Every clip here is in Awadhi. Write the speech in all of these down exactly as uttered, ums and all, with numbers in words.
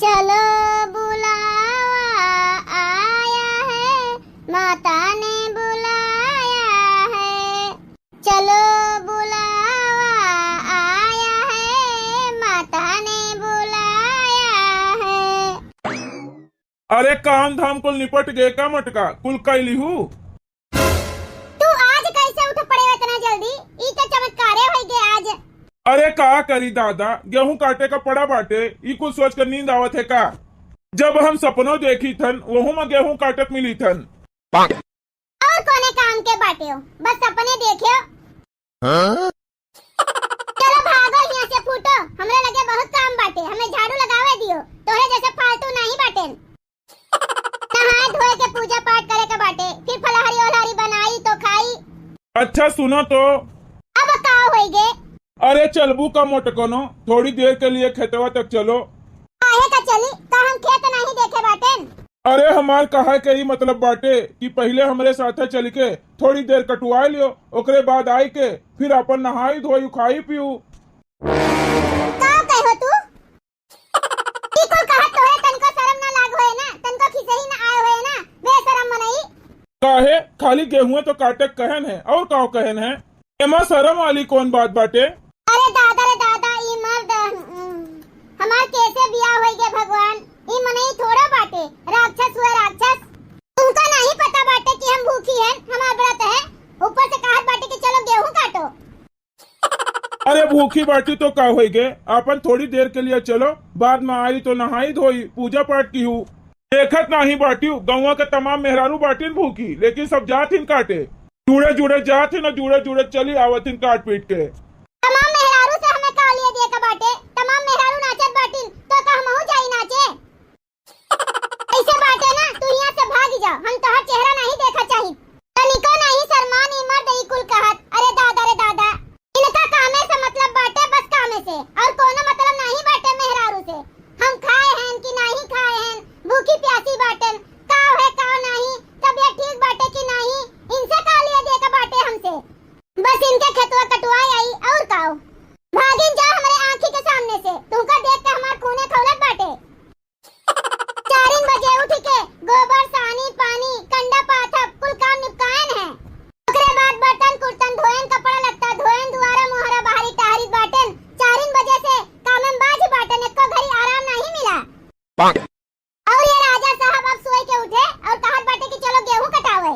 चलो बुलावा आया है, माता ने बुलाया है। चलो बुलावा आया है, माता ने बुलाया है। अरे काम धाम कुल निपट गए का मोटका, कुल कइ लिहू? तू आज कैसे उठ पड़े इतना जल्दी? ई तो चमत्कारे होइ गए आज। अरे का करी दादा, गेहूं काटे का पड़ा बाटे, ई कुल सोच के नींद आवत है का? जब हम सपनो देखी थन, वहू में गेहूं काटत मिली थन। और कोने काम के बाटे हो, बस सपने देखे हो। हाँ? चलो भागो यहाँ से फूटो, हमरे लगे बहुत काम बाटे, हमें झाड़ू लगावे दियो, तोहरे जैसे फालतू नहीं बाटेन। नहाए धोए के पूजा पाठ करे के बाटे, फिर फलहरी ओलहरी बनाई तो खाई। अच्छा सुनो तो। अब का होई गे? अरे चलबू का मोटकनो, थोड़ी देर के लिए खेतवा तक चलो। काहे का चली? का हम खेत नहीं देखे बाटेन? अरे हमार कहा के ई मतलब बाटे कि पहिले हमरे साथे चल के थोड़ी देर कटुआ लियो, ओकरे बाद आई के फिर अपन नहाई धोई खाई पीऊ। का कहो तू? ई कुल कहत तोहरे तनिको शरम ना लाग होए ना, तनिको खिसही ना आए होए ना, बेशरम मनई। काहे? खाली गेहुए तो काटे कहन है, और का कहन है? एमा शरम वाली कौन बात बाटे? अरे दादा रे दादा, ई मर्द, हम्म, हमार कैसे बियाह होई गे भगवान? ई मनई थोड़ा बाटे, राक्षस हुआ राक्षस। तुमका नहीं पता बाटे कि हम भूखी हैं, हमार व्रत है, ऊपर से कहत बाटे कि चलो गेहूं काटो। अरे भूखी बाटी तो का होई गे, आपन थोड़ी देर के लिए चलो, बाद में आई तो नहाई धोई, पूजा पाठ किहू। देखत नाही बाटियो, गौवा के तमाम मेहरारू बाटिन भूखी, लेकिन सब जात हिन काटे। जुड़े जुड़े जात हिन और जुड़े जुड़े चली आवत हिन काट पीट के। तमाम मेहरारू से हमें का लिए दिए के बाटे, तमाम मेहरारू नाचत बाटिन, तो का हमहू जाई नाचे? ऐसे बाटे ना, तू यहाँ से भाग जा, हम तोहर चेहरा नहीं देखा चाही। तनिको नहीं शर्मान ई मर्द ई कुल कहत। अरे दादा रे दादा, इनका कामे से मतलब बाटे, बस कामे से, और कोनो मतलब नहीं बाटे मेहरारू से। हम खाए हैं कि नहीं खाए हैं, भूखी प्यासी बाटेन, का है का नहीं, तबियत ठीक बाटे कि नहीं, इनसे का लिए दे के बाटे हमसे। बस इनके खेतवा कटवाए आई और का। भागिन जा हमरे आँखी के सामने से, तुमका देख के हमार खूने खौलत बाटे। चारिन बजे उठ के गोबर, सानी, पानी, कंडा, पाथप कुल काम निपटाएन है। ओकरे बाद बर्तन कुर्तन धोएन, कपड़ा लत्ता धोएन, दुआरा मुहरा बहारी टहरित बाटेन। चारिन बजे से कामन बाझ बाटेन, एको घड़ी आराम नहीं मिला। और ये राजा साहब अब सोए के उठे और कहत बाटे कि चलो गेहूं कटावे।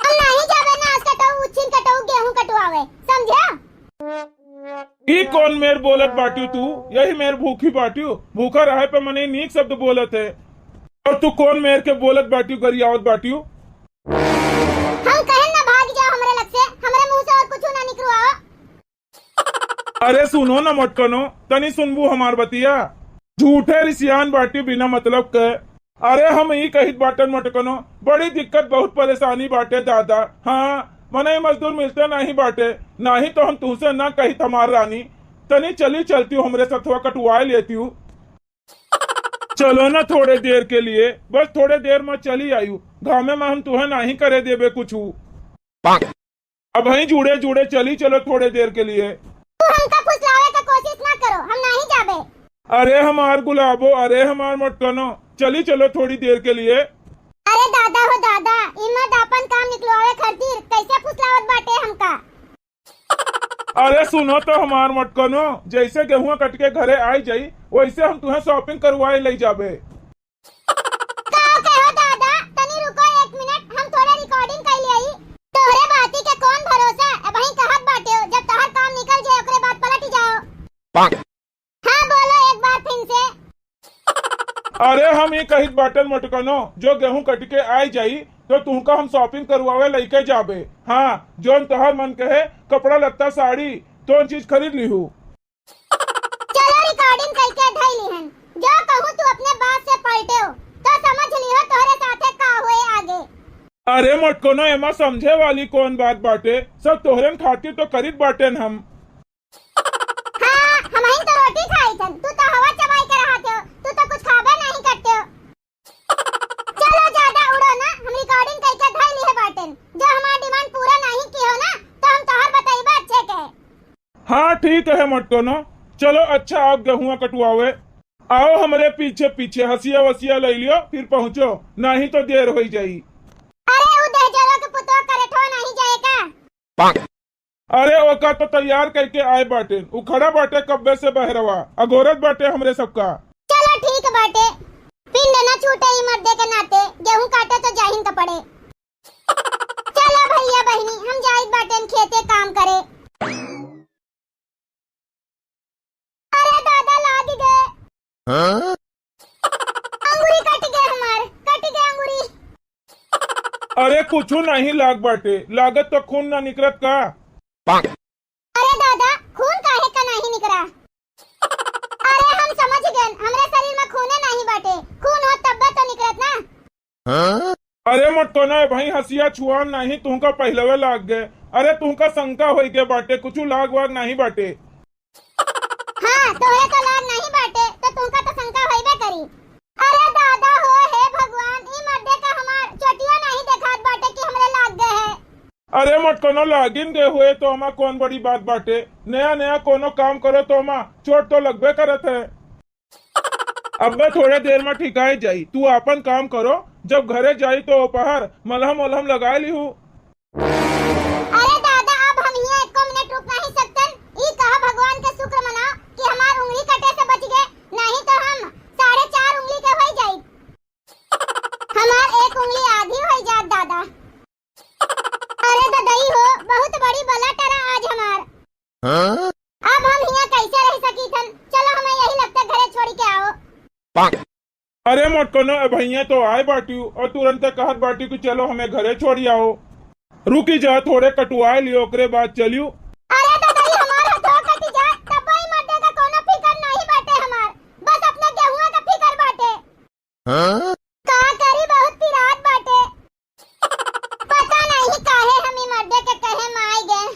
हम नहीं जाबे ना, आज कटऊ, उच्छिन कटऊ, गेहूं कटवावे, समझे? ई कौन मेर बोलत बाटियो तू? यही मेर भूखी बाटियो। भूखा रहे पे मने नीक शब्द बोलत है। और तू कौन मेर के बोलत बाटियो, गरियावत बाटियो? हम कहन ना भाग जाओ हमरे लग से, हमरे मुंह से और कुछ ना निकलवाओ। अरे सुनो न मोटकनो, तनी सुनबू हमार बतिया। झूठे रिसियान बाटी बिना मतलब के। अरे हम ई कहित बाटन मोटकनो, बड़ी दिक्कत, बहुत परेशानी बाटे दादा। हाँ, मनई मजदूर मिलते नहीं बाटे, नहीं तो हम तुहसे ना कहित हमार रानी। तनी चली चलती हो हमरे सथवा कटवाए लेती हूँ। चलो ना थोड़े देर के लिए, बस थोड़े देर में चली आयु। घामे में हम तुहे नहीं करे देबे कुछ। अब हई जुड़े जुड़े चली चलो थोड़े देर के लिए। तू हमका फुसलावे के कोशिश ना करो, हम नहीं जाबे। अरे हमार गुलाबो, अरे हमार मोटकनो, चली चलो थोड़ी देर के लिए। अरे दादा हो दादा, ई मर्द आपन काम निकलवावे खातिर कैसे फुसलावत बाटे हमका। अरे सुनो तो हमार मोटकनो, जैसे गेहुआ कट के घरे आई जाई, वैसे हम तुहे shopping करवाए ले जाबे। का कहो दादा, तनी रुको एक मिनट, हम थोड़ा recording कर ले आई। तोहरे बाती के कौन भरोसा, अबहीं कहत बाटे हो, जब तोहर काम निकल जाए ओकरे बाद पलट जाओ। हाँ बोलो एक बार फिर से। अरे हम ई कहित बाटन मोटकनो, जो गेहूं कट के आई जाई तो तुहका हम shopping करवावे लइके जाबे। हाँ, जौन तोहर मन कहे, कपड़ा लत्ता साड़ी, तौन चीज खरीद लिहू। चलो recording कइके धई लिहन। जो कहूँ तू अपने बात से पलटेउ, तो समझ लिहो तोहरे साथे का होए आगे। अरे मोटकनो, एमा समझे वाली कौन बात बाटे? सब तोहरेन खातिर तो करित बाटेन हम। हाँ, हमहिन तो रोटी खाई थन, तू तो हवा चबाई के रहत हो, तू तो कुछ खाबे नहीं करते हो। चलो ज्यादा उड़ो ना, हम recording कइके धई लिहे बाटेन। जो हमार demand पूरा नहीं किहो ना, तो हम तोहर बतइबा अच्छे के। हाँ ठीक है मोटकनो, चलो अच्छा, आप गेहुआ कटवावे, आओ हमरे पीछे पीछे, हसिया वसिया लइ लियो, फिर पहुँचो, नाहीं तो देर होइ जाई। अरे उ दहिजरो के पुतवा करेठवा नाहीं जाए का? अरे ओका तो तैयार कइके आए बाटे, उ खड़ा बाटे कब्बे से बहरवा, अगोरत बाटे हमरे सबका। चलो ठीक बाटे, पिंड ना छूटे ई मर्दे के नाते, गेहूं काटे तो जाहिन का पड़े। चलो भइया बहिनी, हम जाइत बाटेन खेते काम करे। अरे दादा, लाग गए। हाँ? अंगुरी कट गए हमार, कट गए अंगुरी। अरे कुछु नाहीं लाग बाटे, लागत तो खून ना निकरत का? अरे दादा, खून काहे का नाहीं निकरा? अरे हम समझ गए, हमरे शरीर में खूने नाहीं बाटे, खून हो तब्बे तो निकरत ना। अरे मोटकनो, ए भाई हसिया छुआन नाहीं, तुहका पहिलवे लाग गए। अरे तुहका शंका होइ गए बाटे, कुछु लाग वाग नाहीं बाटे। हाँ, तोहे तो लाग नाहीं बाटे, तो तुहका तो शंका होइबे करी। अरे दादा हो, हे भगवान, ई मर्दे का हमार चोटियो नाहीं देखात बाटे कि हमरे लाग गए है। अरे मोटकनो, लागिन गए हुए तो ओमा कौन बड़ी बात बाटे, नया नया कोनो काम करो तो ओमा चोट तो लगबे करत है। अब्बे थोड़े देर में ठिकाए जाई, तू आपन काम करो, जब घरे जाई तो ओपहर मलहम ओलहम लगाए लिहू। अरे दादा, अब हम हियां एको मिनट रुक नाहीं सकतन। ई कहा भगवान के शुक्र मनाओ कि हमार उंगली कटे से बच गए, नाहीं तो हम साढ़े चार उंगली के होई जाई। हमार एक उंगली आधी होई जात दादा। अरे ददई हो, बहुत बड़ी बला टरा आज हमार। हाँ? अब हम हियां कैसे रह सकीथन? चलो हमें यही लगता घरे छोड़ के आओ। अरे मोटकनो, ए भैया तो आए बाटियो और तुरंते कहत बाटियो कि चलो हमें घरे छोड़ आओ। रुकी जा, थोड़े कटवाए लियो, ओकरे बाद चलियो। अरे ददई, हमार हथवा कटी जात, तब ई मर्दे का कोनो फिकर नाहीं बाटे हमार, बस अपने गेहुआ का फिकर बाटे। हाँ? का करी, बहुत पिरात बाटे। पता नाहीं काहे हम ई मर्दे के कहे में आई गए।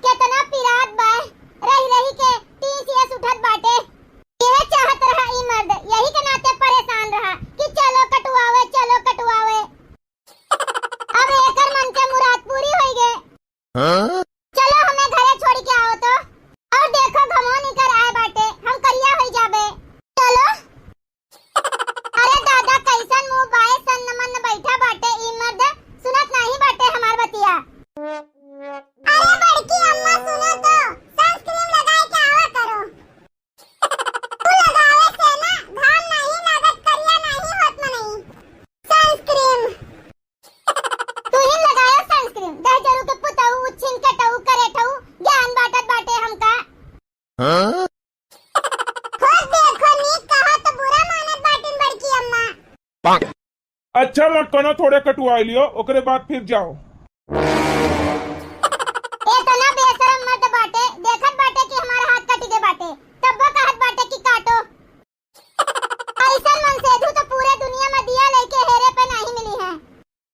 केतना पिरात बा, रही रही के टीस यस उठत बाटे। यह चाहत रहा ई मर्द, यही के नाते परेशान रहा कि चलो कटवावे, चलो कटवावे। अब एकर मन के मुराद पूरी होई गए। हाँ? चलो हमें घरे छोड़ के आओ तो। और देखो घमो निकर आए बाटे, हम करिया होई जाबे। चलो। अरे दादा, कैसन मुंह बाए सन्न मन बैठा बाटे ई मर्द, सुनत नाहीं बाटे हमार बतिया। अरे बड़की अम्मा सुनो तो, सनस्क्रीन लगाए के आवा करो। तू लगावे से ना घाम नाहीं लागत, करिया नाहीं होत मनई। सनस्क्रीन। तू ही लगायो सनस्क्रीन, दहिजरू के पुतऊ, उच्छिन कटऊ, करेठऊ, ज्ञान बांटत बाटे हमका। हाँ? खुद देखो, नीक कहा तो बुरा मानत बाटिन बड़की अम्मा। अच्छा मोटकनो, थोड़े कटवाई लियो, ओकरे बाद फिर जाओ। एतना बेशरम मर्द बाटे, देखत बाटे कि हमार हाथ कटि गए बाटे, तब्बो कहत बाटे कि काटो। ऐसन मनसेधू तो पूरे दुनिया में दिया लेके हेरे पे नाहीं मिली है।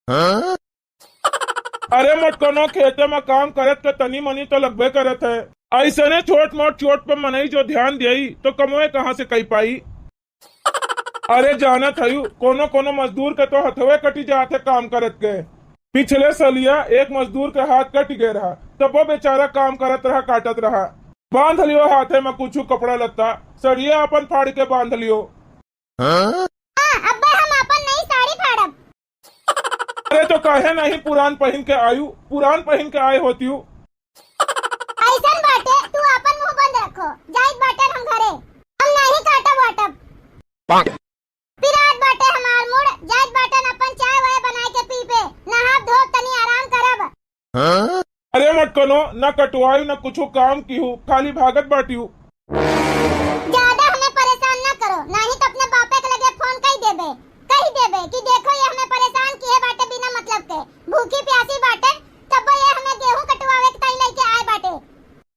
हाँ? अरे मोटकनो, खेते में काम करत के तनी मनी तो लगबे करत है, ऐसने छोट मोट चोट पे मनई जो ध्यान देई तो कमवे कहाँ से कई पाई? अरे जानत हयू, कोनो कोनो मजदूर के तो हथवे कटी जात है काम करत के। पिछले सलिया एक मजदूर के हाथ कट गए रहा, तबो बेचारा काम करत रहा, काटत रहा। बांध लियो हाथे में कुछ कपड़ा लत्ता, सड़िया अपन फाड़ के बांध लियो। हाँ? हाँ, अब्बा हम अपन नई साड़ी फाड़ब। अरे तो काहे नहीं पुरान पहिन के आयु, पुरान पहिन के आए होतियु। ऐसन बाटे, तू अपन मुंह बंद रखो, जाइत बाटन हम घरे, हम नहीं काटब वाटब। पिरात बाटे हमार मूड़, जाइत बाटन अपन चाय वाय बनाए के पी पे, नहाब धोब तनी आराम करब। अरे मटकनो, ना कटवायु ना कुछो काम किहु, खाली भागत बाटियु। ज्यादा हमें परेशान ना करो, नहीं तो अपने बापे के लगे फोन कई देबे, कही देबे कि देखो ये हमें परेशान किहे बाटे बिना मतलब के, भूखी प्यासी बाटे, तब ये हमें गेहूं कटवावे के ताई लेके आए बाटे।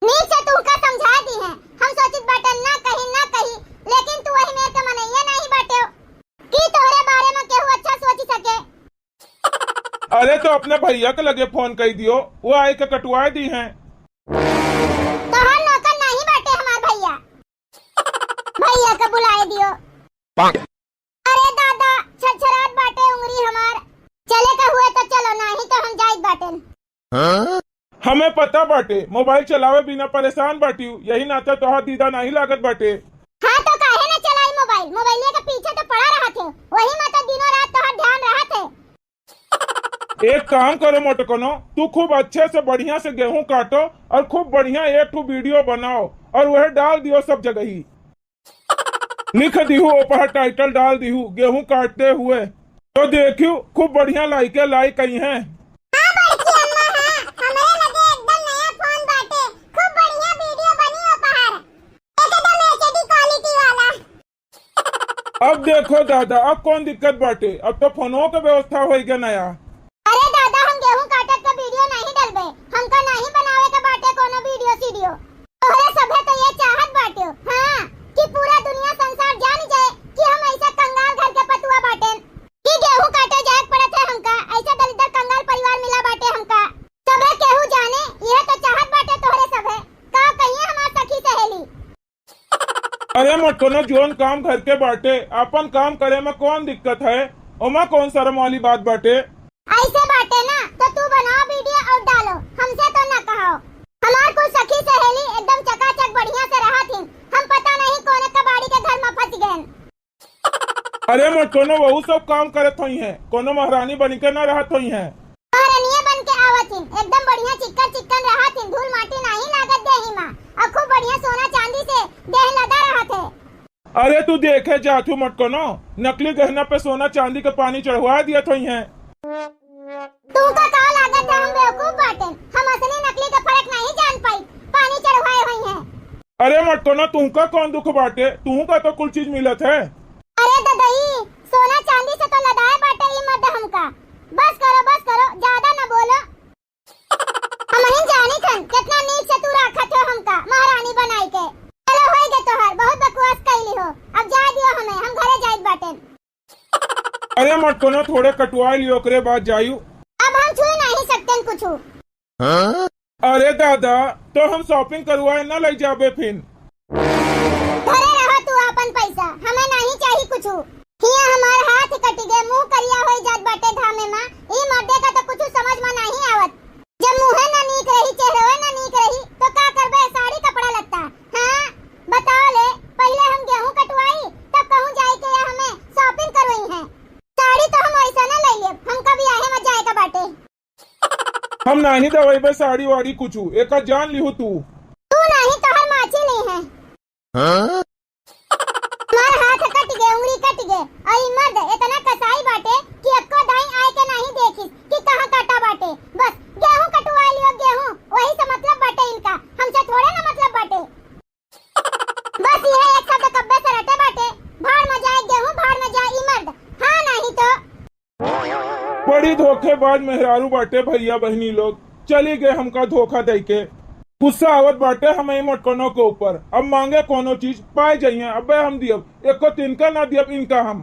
नीक से तुमका समझा दी है, हम सोचित बाटे ना कही ना कही, लेकिन तू वही मेर के मनइया नहीं बाटे कि तोहरे बारे में केहू अच्छा सोच सके। अरे तो अपने भैया के लगे फोन कई दियो, वो आए के कटवाए दी हैं। तोहार नौकर नहीं बाटे हमार भैया, भैया के बुलाए दियो। अरे दादा, छरछरात बाटे उंगरी हमार, चले के हुए तो चलो, नहीं तो हम जाइत बाटेन। हमें पता बाटे, मोबाइल चलावे बिना परेशान बाटिउ, यही नाते तोहार दीदा नाहीं लागत बाटे। हाँ, तो काहे ना चलाई मोबाइल? मोबाइलिया के पीछे तो पड़ा रहत है, वही में तो दिनों रात तोहार ध्यान रहत है। एक काम करो मोटकनो, तू खूब अच्छे से बढ़िया से गेहूं काटो और खूब बढ़िया एक ठो वीडियो बनाओ और वह डाल दियो सब जगही। लिख दिहू, ओपहर टाइटल डाल दिहू, गेहूं काटते हुए। तो देखियो, खूब बढ़िया लाइके लाइक आई हैं। हाँ बड़की अम्मा, हाँ, हमरे लगे एकदम नया फोन बाटे, खूब बढ़िया वीडियो बनी ओपहर, एकदम एचडी क्वालिटी वाला। अब देखो दादा, अब कौन दिक्कत बाटे, अब तो फोनो के व्यवस्था होई गया नया। अरे दादा, हम गेहूं काटत का वीडियो नहीं डलबे, हमका नहीं बनावे के बाटे कोनो वीडियो सीडियो। तोहरे सभे तो ये चाहत बाटे, हाँ, कि पूरा दुनिया संसार जान जाए कि हम ऐसा कंगाल घर के पतुआ बाटेन, कि गेहूं काटे जाए पड़त है हमका, ऐसा दलिद्दर कंगाल परिवार मिला बाटे हमका। सभे केहू जाने, यह तो चाहत बाटे तोहरे सभे, का कहिए हमार सखी सहेली। अरे मोटकनो, जोन काम घर के बाटे, आपन काम करे में कौन दिक्कत है? ओमा कौन शर्म वाली बात बाटे? ऐसे बाटे ना, तो तू बनाओ वीडियो और डालो, हमसे तो ना कहो। हमार कुल सखी सहेली एकदम चकाचक बढ़िया से रहत हिन, हम पता नहीं कौन कबाड़ी के घर में फंस गए। अरे मोटकनो, वहू सब काम करत होई हैं, कोनो महारानी बन के ना रहत होई हैं। महारानिये बन के आवत हिन, एकदम बढ़िया चिक्कन चिक्कन रहत हिन, धूल माटी नाहीं लागत देही मा, और खूब बढ़िया सोना चांदी से देह लदा रहत है। अरे तू देखे जाथू मोटकनो, नकली गहना पे सोना चांदी के पानी चढ़वा दियत होई हैं। तू का का लागत है, हम बेवकूफ बाटेन, हम असली नकली के फर्क नहीं जान पाई, पानी चढ़वाए होई हैं। अरे मोटकनो, तुहका कौन दुख बाटे? तुहू का तो कुल चीज मिलत है। अरे ददई, सोना चांदी से तो लदाए बाटे ई मर्द हमका। बस करो, बस करो, ज्यादा न बोलो। हमहिन जानी थन, कितना नीक से तू राखत हो हमका महारानी बनाई के। चलो, होई गे तोहार, बहुत बकवास कैली हो। अब जाए दियो हमें, हम घरे जाइत बाटेन। अरे मोटकनो, थोड़े कटवाए लियो, ओकरे बाद जायू। अब हम छुई नहीं सकतेन कुछू। अरे दादा, तो हम shopping करवाए ना ले जाबे फिन। धरे रहो तू आपन पैसा, हमें नहीं चाही कुछू। हिया हमार हाथ कटि गए, मुंह करिया होई जात बाटे घामे मा। ई मर्दे का तो कुछू समझ मा नहीं आवत। जब मुंहे ना नीक रही, चेहरवे ना नीक रही, तो का करबे साड़ी कपड़ा लत्ता? हाँ, बताओ ले, पहिले हम गेहूं कटवाई, तब कहूं जाए के या हमें shopping करवाई है। साड़ी तो हम ऐसा ना ले लेब, हमका बियाहे मा जाए का बाटे। हम नाही दवाइबे साड़ी वाड़ी कुछू, एका जान लिहू तू। तू नाही तोहर माछी ली है। हाँ? हमार हाथ कट गए, उंगली कट गए, और ई मर्द इतना कसाई बाटे कि अक्को दाई आए के नाही देखिस कि कहाँ काटा बाटे। बस गेहूं कटवा लियो, गेहूं, वही से मतलब बाटे इनका, हमसे थोड़े ना मतलब बाटे। बस यह एक शब्द कब्बे से रटे बाटे, भाड़ में जाए गेहूं, भाड़ में जाए ई मर्द। हाँ नाही तो। बड़ी धोखेबाज मेहरारू बाटे भैया बहिनी लोग, चली गए हमका धोखा दे के। गुस्सा आवत बाटे हमें मोटकनों के ऊपर, अब मांगे कोनो चीज पाए जाइए, अबे हम दियब, एको तिनका ना दियब इनका हम।